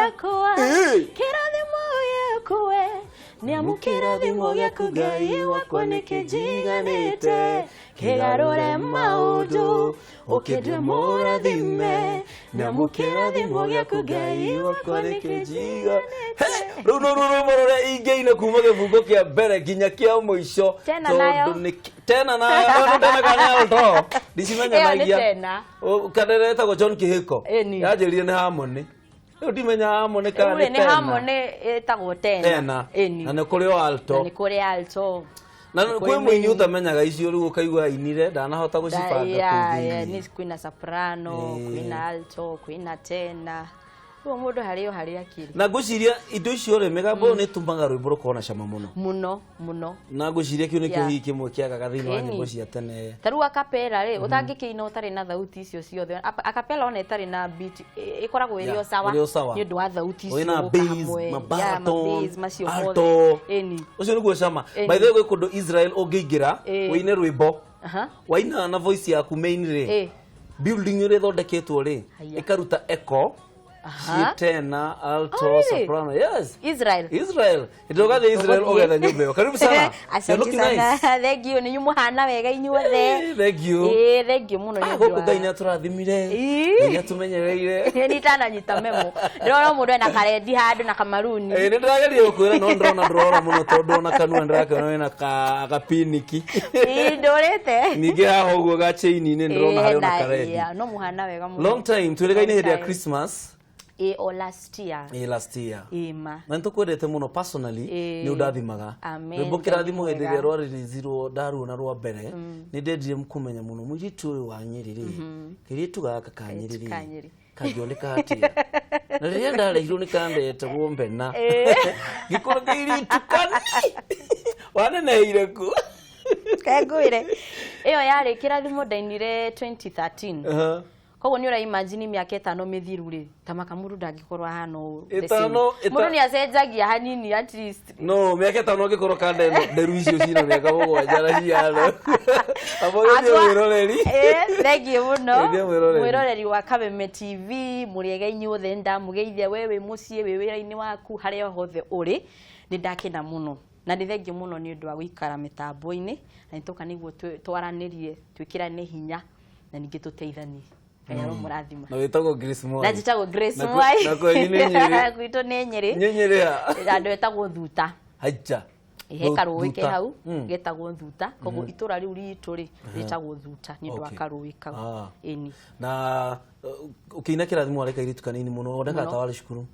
Gĩakwa, kĩrathimo gĩaku we, nĩamu kĩrathimo gĩaku Ngai wakwa nĩkĩnjiganĩte, kĩgarũre maũndũ, ũkĩndue mũrathime, nĩamu kĩrathimo gĩaku Ngai wakwa nĩkĩnjiganĩte. Rĩu no ruo rwĩmbo rũrĩa ingĩina kuma gĩbungo kĩa mbere nginya kĩa mũico. Tena tondũ nayo. Tena nayo, no tena kana alto Ĩyo nĩ ndicimenyanagia. Tena. Kana ĩtagwo John Kihiko. Ĩni. Yanjĩrire nĩ Harmony, rĩu ndimenya Harmony kana Rĩu nĩ nĩ tena. Harmony ĩtagwo tena. Tena. Ĩni. Na nĩ kũrĩ o alto. Na nĩ kũrĩ alto. Na Nĩ kwĩ kũrĩ mũini main. ũtamenyaga icio, rĩu ũkaigua ainire ndanahota gũcibanga kũu thĩinĩ. Nĩ kwĩna soprano, kwĩna alto, kwĩna tena, rĩu mũndũ harĩ o harĩa akĩrĩ. Na ngwĩciria indo icio rĩ, mĩgambo ĩyo nĩ ĩtũmaga rwĩmbo rũkorwo na cama mũno. Mũno mũno. Na ngwĩciria kĩu nĩkĩo hihi kĩmwe kĩagaga thĩinĩ wa nyĩmbo cia tene. Ta rĩu acapella rĩ, ũtangĩkĩina ũtarĩ na thauti icio ciothe. Acapella ona ĩtarĩ na beat ĩkoragwo ĩrĩ o sawa Ĩrĩ o sawa. nĩ ũndũ wa thauti icio Wĩna gũka bass, hamwe. ma Yeah, baritone, ma bass macio alto. mothe. Ĩni. Ũcio nĩguo cama. By the way, gwĩ kũndũ Israel ũngĩingĩra ũine rwĩmbo, waina na voice yaku main rĩ, building ĩrĩa ĩthondeketwo rĩ, Haya. ĩkaruta echo ciĩ tena, alto, Oh, really? soprano, yes. Israel. Israel, ndũgathiĩ Israel. Ũgũthiĩ. Ũgetha nyũmba ĩyo. Karibu sana. You're Asante looking sana. nice. Thank you. Nĩ mũhana wega inyuothe. Thank you. Ĩĩ, thank you mũno nĩ ũndũ Gũkũ Ngai nĩ atũrathimire. Ngai nĩ atũmenyereire. Nĩ itananyita memo. Ndĩrona mũndũ ena karendi handũ na kamaruni. Nĩ ndĩrageria gũkwĩra, no ndĩrona ndũrora mũno, tondũ ona kanua ndĩrakĩona wĩna gapiniki. Ĩĩ, ndũrĩte. Ningĩ haha ũguo gachaini-inĩ ndĩrona harĩ ona karendi. Yeah, no mũhana wega mũno. Long time, twĩrĩgaine Long hĩndĩ ya time. Christmas. Ĩĩ, o last year. Last year. Ĩĩ ma. Na nĩ tũkwendete mũno personally. Nĩ ũndathimaga. Amen. Rwĩmbo kĩrathimo, Ngai hĩndĩ ĩrĩa mwega. rwarĩrĩzirwo, ndaruona rwa mbere, nĩ ndendire kũmenya mũno mũirĩtu ũyũ wa Nyĩrĩ rĩ, kairĩtu gaka ka Nyĩrĩ ka rĩ, Nyĩrĩ. kangĩoneka atĩa. Na rĩrĩa ndarehirwo nĩ kandetagwo mbena, ngĩkora kairĩtu kani waneneheire ku. Kengwĩre. Ĩyo yarĩ kĩrathimo ndainire 2013. Koguo nĩ ũra imagine mĩaka 5 mĩthiru rĩ, ta maka mũndũ ndangĩkorwo ahana ũũ the same. Ĩtano- Mũndũ nĩ acenjagia hanini at least. No mĩaka 5 angĩkorwo kanda ĩno nderu icio cina mĩaka 7 na ciana amũgeithie mwĩroreri. Thank you mũno. Geithia mwĩroreri. Mwĩroreri wa Kameme TV, mũrĩega inyuothe, ndamũgeithia we wĩ mũciĩ, wĩ wĩra-inĩ waku, harĩa hothe ũrĩ, nĩ ndakena mũno na nĩ thengiũ mũno nĩ ũndũ wa gũikara mĩtambo-inĩ, na nĩ tũka nĩguo twaranĩrie, twĩkĩrane hinya na ningĩ tũteithanie. Ngai aromũrathima. Na wĩtagwo Grace Mwai. Na njĩtagwo Grace Na Mwai. Na kwanyu nĩ Nyĩrĩ. Gwitũ nĩ Nyĩrĩ. Nyĩrĩ ha? Handũ etagwo Thuta. Haija. He karũĩ ke Thuta. hau getagwo Thuta, koguo itũra rĩu ritũ rĩ rĩtagwo Thuta nĩ ũndũ wa karũĩ kau. Ĩni. Na ũkĩina kĩrathimo warĩ kairĩtu kanini mũno, wonekaga ta warĩ cukuru.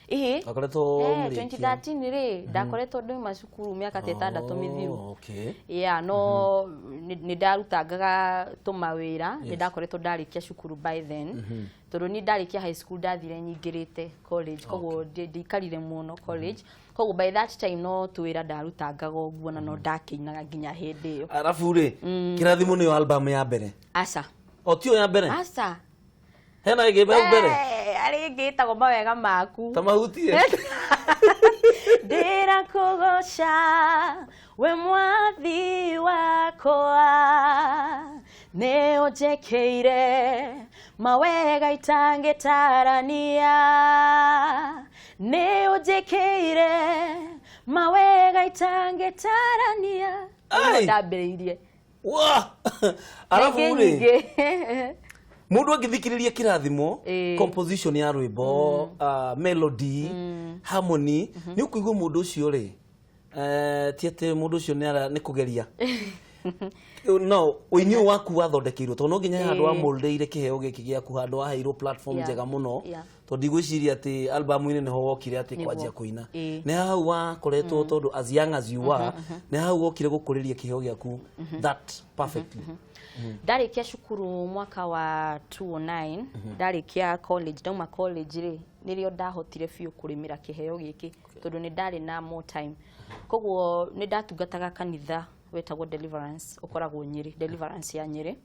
Ihi. Wakoretwo mũrĩkia. 2013 rĩ, ndakoretwo ndauma cukuru mĩaka ta 6 mĩthiru. Oh, okay. Yeah, no nĩ ndarutangaga tũmawĩra, nĩ ndakoretwo ndarĩkia cukuru by then, tondũ niĩ ndarĩkia high school ndathire nyingĩrĩte college, koguo ndiikarire mũno college, koguo by that time no twĩra ndarutangaga ũguo na no ndakĩinaga nginya hĩndĩ ĩyo. Arabu rĩ, kĩrathimo nĩyo album ya mbere? Aca. O tiyo ya mbere? Aca. Hena ĩngĩ hau mbere? Arĩ ĩngĩ ĩtagwo mawega maku. Ta mahutie. Ndĩrakũgoca we mwathi wakwa, nĩ ũnjĩkĩire mawega itangĩtarania, nĩ ũnjĩkĩire mawega itangĩtarania. Ai! Ndambĩrĩirie. Wa! Arabu Ingĩ rĩ, nyingĩ. Mũndũ angĩthikĩrĩria kĩrathimo, composition ya rwĩmbo, melody, harmony, nĩ ũkũigua mũndũ ũcio rĩ, ti atĩ mũndũ ũcio nĩ kũgeria, no ũini ũyũ waku wathondekeirwo, tondũ no nginya he handũ wamũldĩire kĩheo gĩkĩ gĩaku, handũ waheirwo platform njega mũno, tondũ ndigwĩciria atĩ albamu-inĩ nĩho wokire atĩ kwanjia kũina. Nĩ hau wakoretwo, tondũ as young as you are, nĩ hau wokire gũkũrĩria kĩheo gĩaku that perfectly? Ndarĩkia cukuru mwaka wa 2009, ndarĩkia college, ndauma college rĩ, nĩrĩo ndahotire biũ kũrĩmĩra kĩheo gĩkĩ, tondũ nĩ ndarĩ na more time. Koguo nĩ ndatungataga kanitha wetagwo Deliverance, ũkoragwo Nyĩrĩ, Deliverance ya Nyĩrĩ.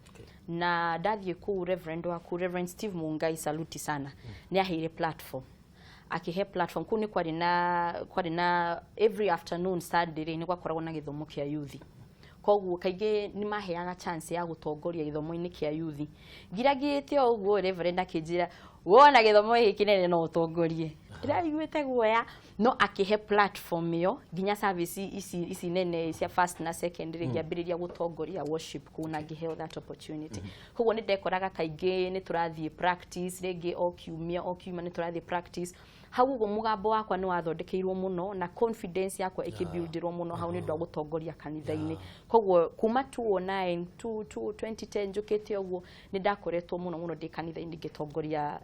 Na ndathiĩ kũu, reverend waku, Reverend Steve Mungai, saluti sana, nĩ aheire platform, akĩhe platform kũu. Nĩ kwarĩ na every afternoon Sunday rĩ, nĩ gwakoragwo na gĩthomo kĩa youth, koguo kaingĩ nĩ maheaga chance ya gũtongoria gĩthomo-inĩ kĩa youth. Ngiragĩte o ũguo, reverend akĩnjĩra, "Wona gĩthomo gĩkĩ kĩnene no ũtongorie." Ndĩraiguĩte guoya, no akĩhe platform ĩyo nginya service ici nene cia first na second rĩ, ngĩambĩrĩria gũtongoria worship kũu na ngĩheo that opportunity. Koguo nĩ ndekoraga kaingĩ nĩ tũrathiĩ practice rĩngĩ o kiumia nĩ tũrathiĩ practice hau. Ũguo mũgambo wakwa nĩ wathondekeirwo mũno na confidence yakwa ĩkĩbuildirwo mũno hau nĩ ũndũ wa gũtongoria kanitha-inĩ. Koguo kuma 2009 to 2010 njũkĩte ũguo, nĩ ndakoretwo mũno mũno ndĩ kanitha-inĩ ngĩtongoria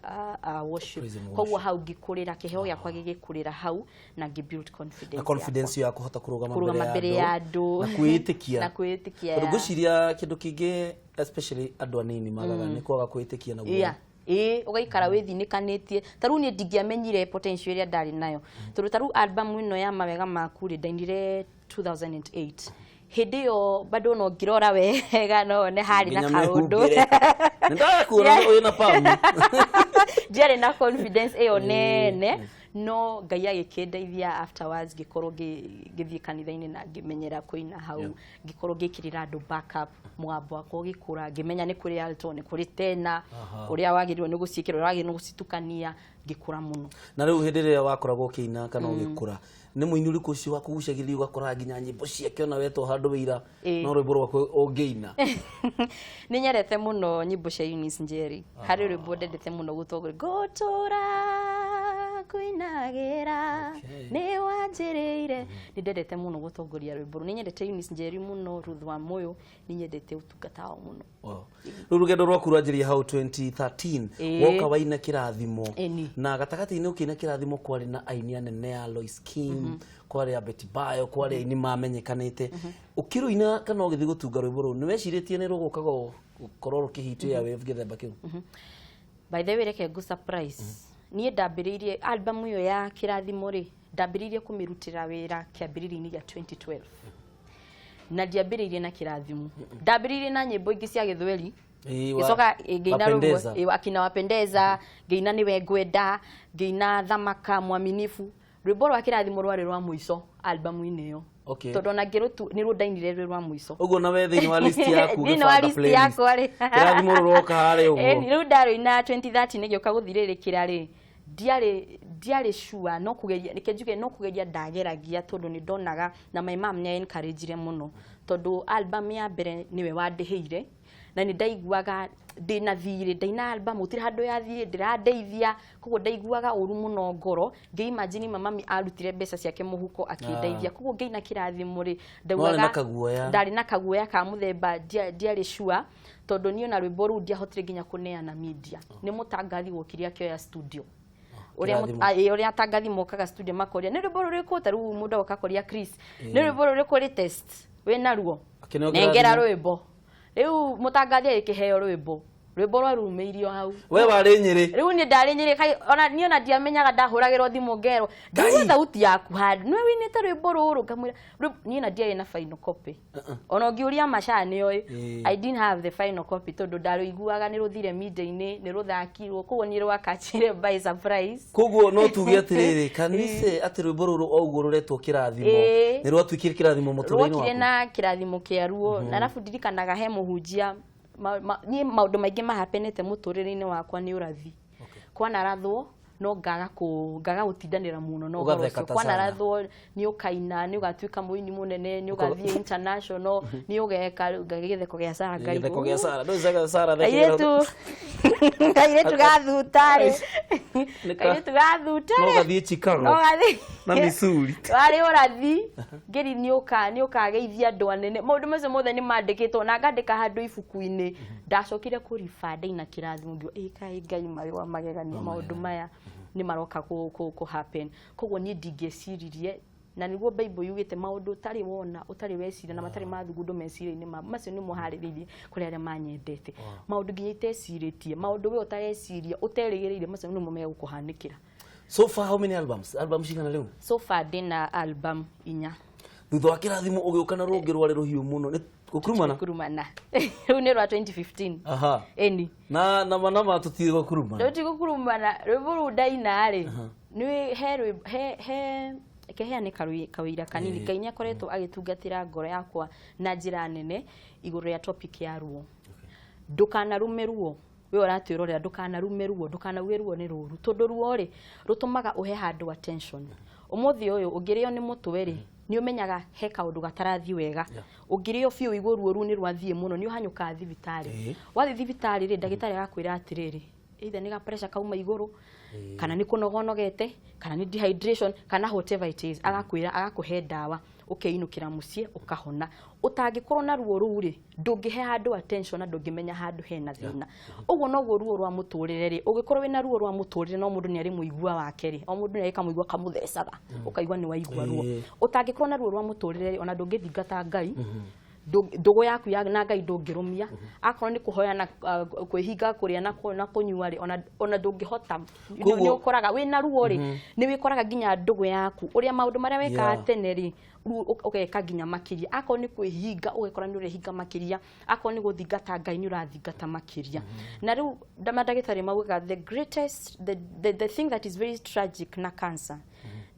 worship. Praise and worship. Koguo hau ngĩkũrĩra, kĩheo gĩakwa gĩgĩkũrĩra hau na ngĩ build confidence Na confidence ya kũhota kũrũgama kũrũgama mbere ya andũ na kwĩĩtĩkia. Na kwĩĩtĩkia. Tondũ ngwĩciria kĩndũ kĩngĩ, especially andũ anini magaga nĩ kwaga kwĩĩtĩkia naguo. Yeah, ĩĩ, ũgaikara wĩthinĩkanĩtie. Ta rĩu niĩ ndingĩamenyire potential ĩrĩa ndarĩ nayo, tondũ ta rĩu album ĩno ya Mawega Maku rĩ, ndainire 2008. Hĩndĩ ĩyo bado no ngĩrora wega no one harĩ na Nginya kaũndũ. mĩhumbĩre. Nĩ ndagakuona wĩna pamu. Ndiarĩ na confidence ĩyo nene, no Ngai agĩkĩndeithia. Afterwards ngĩkorwo ngĩthiĩ kanitha-inĩ na ngĩmenyera kũina hau, ngĩkorwo ngĩkĩrĩra andũ backup, mũgambo wakwa ũgĩkũra, ngĩmenya nĩ kũrĩ alto, nĩ kũrĩ tena, ũrĩa wagĩrĩirwo nĩ gũciĩkĩra, ũrĩa wagĩrĩirwo nĩ gũcitukania, ngĩkũra mũno. Na rĩu hĩndĩ ĩrĩa wakoragwo ũkĩina kana ũgĩkũra, nĩ mũini ũrĩkũ ũcio wakũgucagĩrĩria ũgakora nginya nyĩmbo ciake ona wetwo handũ wĩira no rwĩmbo rwaku ũngĩina? Nĩ nyendete mũno nyĩmbo cia Eunice Njeri. Harĩ rwĩmbo ndendete mũno gũtongoria, "Ngũtũra kuinagĩra nĩ wanjĩrĩire". Nĩ ndendete mũno gũtongoria rwĩmbo rũu. Nĩ nyendete Eunice Njeri mũno, Ruth wa Moyo, nĩ nyendete ũtungata wao mũno. Wow. Rĩu rũgendo rwaku rwanjĩrĩria hau 2013, woka waina Kĩrathimo. Ĩni. Na gatagatĩ-inĩ ũkĩina Kĩrathimo kwarĩ na aini anene a Lois Kim, kwarĩ a Betty Bayo, kwarĩ aini mamenyekanĩte. Ũkĩrũina kana ũgĩthiĩ gũtunga rwĩmbo rũu, nĩ wecirĩtie nĩ rũgũka gũkorwo rũkĩhit airwave gĩthemba kĩu? By the way, reke ngũ surprise. Niĩ ndambĩrĩirie album ĩyo ya Kĩrathimo rĩ, ndambĩrĩirie kũmĩrutĩra wĩra kĩambĩrĩria-inĩ gĩa 2012, na ndiambĩrĩirie na Kĩrathimo, ndambĩrĩirie na nyĩmbo ingĩ cia Gĩthweri. Ngĩcoka ngĩina rwĩmbo Wapendeza. Akina Wapendeza, ngĩina Nĩwe Ngwenda, ngĩina Thamaka Mwaminifu. Rwĩmbo rwa Kĩrathimo rwarĩ rwa mũico albamu-inĩ ĩyo, tondũ ona ngĩrũtu nĩ ndainire rwĩ rwa mũico. Ũguo na we thĩinĩ wa list yaku Thĩinĩ wa ũgĩbanga list playlist. yakwa rĩ, Kĩrathimo rũroka harĩa ũguo. Rĩu ndarũina 2013, ĩgĩũka gũthirĩrĩkĩra rĩ, ndiarĩ sure, no kũgeria, reke njuge no kũgeria ndageragia, tondũ nĩ ndonaga na my mom nĩ encourage mũno, tondũ album ya mbere nĩwe wandĩhĩire na nĩ ndaiguaga ndĩna thirĩ. Ndaina album gũtirĩ handũ yathiĩ, ndĩrandeithia, koguo ndaiguaga ũru mũno ngoro ngĩ-imagine mami arutire mbeca ciake mũhuko akĩndeithia. Koguo ngĩina Kĩrathimo rĩ, Warĩ na kaguoya. Ndarĩ na kaguoya ka mũthemba, ndiarĩ sure, tondũ niĩ ona rwĩmbo rũu ndiahotire nginya kũneana media. Nĩ mũtangathi wokire akĩoya studio ũrĩa Kĩrathimo. Ũrĩa atangathi mokaga studio makoria nĩ rwĩmbo rũrĩkũ, ta rĩu mũndũ agoka akoria Chris, nĩ rwĩmbo rũrĩkũ latest wĩna ruo? Akĩneo Nengera Kĩrathimo. rwĩmbo rĩu. Mũtangathi agĩkĩheo rwĩmbo, rwĩmbo rwarumĩirio hau. We warĩ Nyĩrĩ. Rĩu niĩ ndarĩ Nyĩrĩ, ona niĩ ona ndiamenyaga. Ndahũragĩrwo thimũ ngerwo, "Ndaigua thauti yaku handũ, nĩwe wĩinĩte rwĩmbo rũrũ?" Ngamwĩra, "Niĩ na ndiarĩ na final copy." Ona ũngĩũria Maca nĩoĩ. I didn't have the final copy, tondũ ndarũiguaga nĩ rũthire media-inĩ, nĩ rũthakirwo, koguo niĩ rwakachire by surprise. Koguo no tuge atĩrĩrĩ, kanise atĩ rwĩmbo rũrũ o ũguo rũretwo Kĩrathimo nĩ rwatuĩkire kĩrathimo mũtũrĩre-inĩ Rwokire waku. na kĩrathimo kĩaruo. Na arabu ndirikanaga he mũhunjia niĩ maũndũ maingĩ mahapenete mũtũrĩre-inĩ wakwa nĩ ũrathi. Kwanarathwo no ngaga gũtindanĩra mũno na ũhoro Ũgatheka ũcio. ta Kwanarathwo nĩ ũkaina, nĩ ũgatuĩka mũini mũnene, nĩ ũgathiĩ international, nĩ ũgeka, gĩtheko gĩa Sara Gĩtheko ngaigua gĩa Sara ndũĩ Sara thekagĩra- kairĩtu gathutarĩ kairĩtu gathutarĩ No gathiĩ Chicago no gathiĩ na Missouri. Warĩ ũrathi ngĩri nĩ ũkageithia andũ anene. Maũndũ macio mothe nĩ mandĩkĩtwo na ngandĩka handũ ibuku-inĩ. Ndacokire kũriba ndaina Kĩrathimo, ngiuga, "Ĩ kaĩ Ngai marĩ wa magegania, maũndũ maya nĩ maroka kũ happen." Koguo niĩ ndingĩeciririe, na nĩguo Bible yugĩte maũndũ ũtarĩ wona, ũtarĩ weciria, na matarĩ mathugundo meciria-inĩ ma macio nĩmo harĩrĩirie kũrĩ arĩa manyendete. Maũndũ nginya itecirĩtie, maũndũ we ũtareciria, ũterĩgĩrĩire, macio nĩmo megũkũhanĩkĩra. So far how many albums, album cigana rĩu? So far ndĩna album 4. Thutha wa Kĩrathimo ũgĩũka na rũngĩ rwarĩ rũhiũ mũno, nĩ Gũkurumana. Gũkurumana rĩu nĩ rwa 2015. Ĩni. Na nama nama tũtirĩ gũkurumana. Rĩu ti gũkurumana. Rwĩmbo rũu ndaina rĩ, nĩ he rwĩmbo he keheane kawĩra kanini. Ngai nĩ akoretwo agĩtungatĩra ngoro yakwa na njĩra nene igũrũ rĩa topic ya ruo. Ndũkanarume ruo. We ũratwĩrorera, ndũkanarume ruo, ndũkanauge ruo nĩ rũru, tondũ ruo rĩ rũtũmaga ũhe handũ attention. Ũmũthĩ ũyũ ũngĩrĩo nĩ mũtwe rĩ, nĩ ũmenyaga he kaũndũ gatarathiĩ wega. Ũngĩrĩo biũ ũigue ruo rũu nĩ rwathiĩ mũno, nĩ ũhanyũkaga thibitarĩ. Wathiĩ thibitarĩ rĩ, ndagĩtarĩ agakwĩra atĩrĩrĩ, either nĩ ga pressure kauma igũrũ, kana nĩ kũnoga ũnogete, kana nĩ dehydration, kana whatever it is, agakwĩra, agakũhe ndawa, ũkeinũkĩra mũciĩ ũkahona. Ũtangĩkorwo na ruo rũu rĩ, ndũngĩhe handũ attention na ndũngĩmenya handũ hena thĩna. Ũguo noguo ruo rwa mũtũrĩre rĩ, ũngĩkorwo wĩna ruo rwa mũtũrĩre, no mũndũ nĩ arĩ mũigua wake rĩ, o mũndũ nĩ arĩ kamũigua kamũthecaga, ũkaigua nĩ waigua ruo. Ũtangĩkorwo na ruo rwa mũtũrĩre rĩ, ona ndũngĩthingata Ngai, ndũgũ yaku ya na Ngai ndũngĩrũmia. Akorwo nĩ kũhoya na kwĩhinga kũrĩa na kũnyua rĩ, ona ndũngĩhota. Nĩ ũkoraga wĩna ruo rĩ, nĩ wĩkoraga nginya ndũgũ yaku, ũrĩa maũndũ marĩa wekaga tene rĩ, rĩu ũgeka nginya makĩria. Akorwo nĩ kwĩhinga, ũgekora nĩ ũrehinga makĩria. Akorwo nĩ gũthingata Ngai, nĩ ũrathingata makĩria. Na rĩu mandagĩtarĩ maugaga the greatest the thing that is very tragic na cancer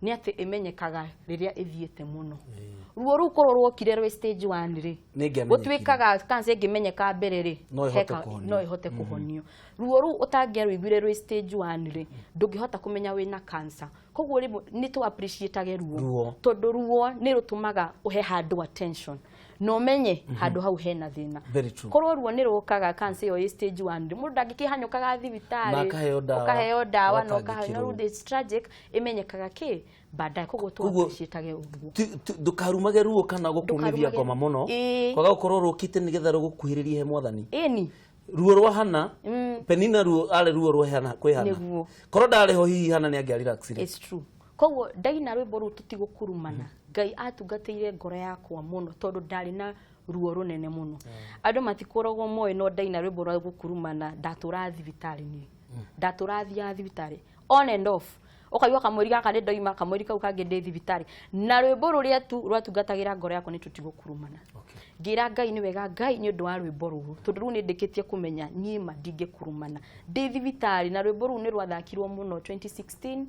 nĩ atĩ ĩmenyekaga rĩrĩa ĩthiĩte mũno. Ruo rũu korwo ruokire rwĩ stage 1 rĩ, Nĩ ĩngĩamenyekire. Gũtuĩkaga cancer ĩngĩmenyeka mbere rĩ, No ĩhote kũhonio. No ĩhote kũhonio. Ruo rũu ũtangĩarũiguire rwĩ stage 1 rĩ, ndũngĩhota kũmenya wĩna cancer. Koguo rĩmwe nĩ tũ appreciatage ruo, Ruo. Tondũ ruo nĩ rũtũmaga ũhe handũ attention na ũmenye handũ hau hena thĩna. Very true. Korwo ruo nĩ rũkaga cancer ĩyo ĩ stage 1 rĩ, mũndũ ndangĩkĩhanyũkaga thibitarĩ Na akaheo ndawa, ũkaheo ndawa na ũkaheo. ũgatangĩkĩrwo. No rĩu it's tragic, ĩmenyekaga kĩ baadaye. Koguo tũ Koguo- appreciatage ũguo. Ndũkarumage ruo kana gũkũmithia Ndũkarumage- ngoma mũno, kwaga gũkorwo rũkĩte nĩgetha rũgũkuhĩrĩrie he Mwathani. Ĩni. Ruo rwa Hana, Penina, ruo arĩ ruo rwa Hana kwĩ Hana. Nĩguo. Korwo ndarĩ ho, hihi Hana nĩ angĩarelaxire. It's true. Koguo ndaina rwĩmbo rũu tũtigũkurumana, Ngai atungatĩire ngoro yakwa mũno, tondũ ndarĩ na ruo rũnene mũno. Andũ matikoragwo moĩ, no ndaina rwĩmbo rwa gũkurumana, ndatũraga thibitarĩ, niĩ ndatũraga thiaga thibitarĩ on and off. Ũkaigua kamweri gaka nĩ ndoima, kamweri kau kangĩ ndĩ thibitarĩ, na rwĩmbo rũrĩa tu rwatungatagĩra ngoro yakwa nĩ tũtigũkurumana. Ngĩra Ngai nĩ wega Ngai nĩ ũndũ wa rwĩmbo rũrũ, tondũ rĩu nĩ ndĩkĩtie kũmenya niĩ ma ndingĩkurumana ndĩ thibitarĩ. Na rwĩmbo rũu nĩ rwathakirwo mũno 2016,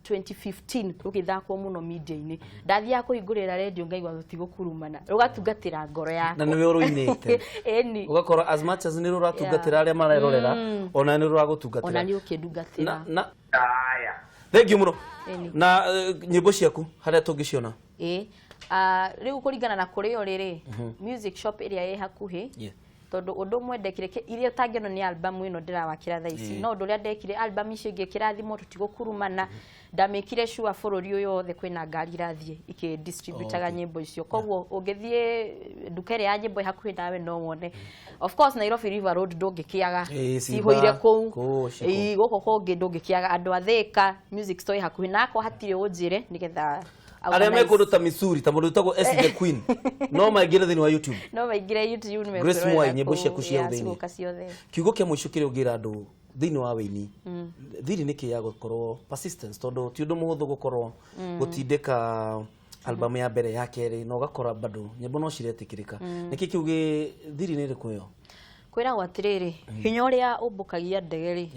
2015, rũgĩthakwo mũno media-inĩ. Ndathiaga kũhingũrĩra redio, ngaigua tũtigũkurumana, rũgatungatĩra ngoro yakwa. Na nĩwe ũrũinĩte. Ĩni. Ũgakora as much as nĩ rũratungatĩra arĩa marerorera, ona nĩ rũragũtungatĩra. Ona nĩ ũkĩndungatĩra. Na Aya. Thank you mũno. Ĩni. Na nyĩmbo ciaku harĩa tũngĩciona? Ĩ, rĩu kũringana na kũrĩa ũrĩ rĩ, music shop ĩrĩa ĩ hakuhĩ, tondũ ũndũ ũmwe ndekire iria ũtangĩona nĩ album ĩno ndĩrawakĩra thaa ici, no ũndũ ũrĩa ndekire, album icio ingĩ, kĩrathimo, tũtigũkurumana, ndamĩkire sure bũrũri ũyũ wothe kwĩna ngari irathiĩ ikĩdistributaga nyĩmbo icio. Koguo ũngĩthiĩ nduka ĩrĩa ya nyĩmbo ĩ hakuhĩ nawe no wone. Of course Nairobi River Road ndũngĩkĩaga, Ĩ, Simba, cihũire kũu. Kũu, ciko. Ĩ, gũkũ kũngĩ ndũngĩkĩaga. Andũ a Thĩka, music store ĩ hakuhĩ na akorwo hatirĩ ũnjĩre nĩgetha Arĩa me organize. kũndũ ta Missouri, ta mũndũ wĩtagwo S the Queen, no maingĩre thĩinĩ wa YouTube. No maingĩre YouTube nĩ Grace mekwĩrorera Mwai, nyĩmbo kũu. ciaku cia Yeah, thĩinĩ. cigũka ciothe. Kiugo kĩa mũico kĩrĩa ũngĩra andũ thĩinĩ wa wĩini, thiri nĩ kĩ ya gũkorwo persistence, tondũ ti ũndũ mũhũthũ gũkorwo gũtindĩka album ya mbere, ya kerĩ, na ũgakora bado nyĩmbo no ciretĩkĩrĩka. Nĩkĩ kĩu gĩ thiri nĩ ĩrĩkũ ĩyo? Kwĩragwo atĩrĩrĩ, hinya ũrĩa ũmbũkagia ndege rĩ,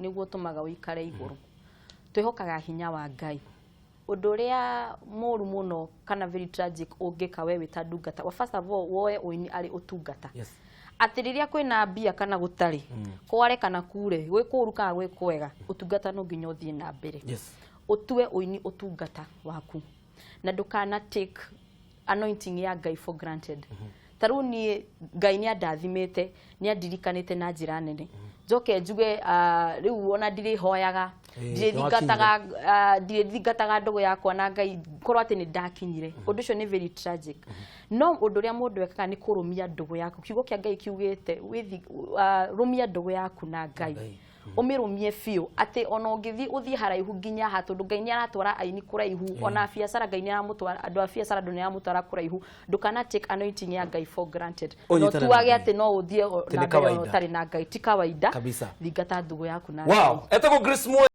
nĩguo ũtũmaga ũikare igũrũ. Twĩhokaga hinya wa Ngai. Ũndũ ũrĩa mũru mũno kana very tragic ũngĩka we wĩ ta ndungata wa, first of all, woe ũini arĩ ũtungata, atĩ rĩrĩa kwĩna mbia kana gũtarĩ, kware kana kure, gwĩ kũru kana gwĩ kwega, ũtungata no nginya ũthiĩ na mbere. Ũtue ũini ũtungata waku na ndũkana take anointing ya Ngai for granted. Ta rĩu niĩ Ngai nĩ andathimĩte, nĩ andirikanĩte na njĩra nene. Njoke njuge rĩu ona ndirĩhoyaga, ndirĩthingataga ndũgũ yakwa na Ngai, korwo atĩ nĩ ndakinyire. Ũndũ ũcio nĩ very tragic, no ũndũ ũrĩa mũndũ ekaga nĩ kũrũmia ndũgũ yaku. Kiugo kĩa Ngai kiugĩte rũmia ndũgũ yaku na Ngai, Ngai. Ũmĩrũmie biũ atĩ ona ũngĩthiĩ ũthiĩ haraihu nginya ha, tondũ Ngai nĩ aratwara aini kũraihu, ona biacara Ngai nĩ aramũtwara, andũ a biacara andũ nĩ aramũtwara kũraihu. Ndũkana take anointing ya Ngai for granted. No Ũnyitane na tuage Ngai. atĩ no ũthiĩ Atĩ na nĩ mbere ona kawaida. ũtarĩ na Ngai. Ti kawaida. Kabisa. Thingata ndũgũ yaku na Ngai. Wow, etagwo Grace Mwai.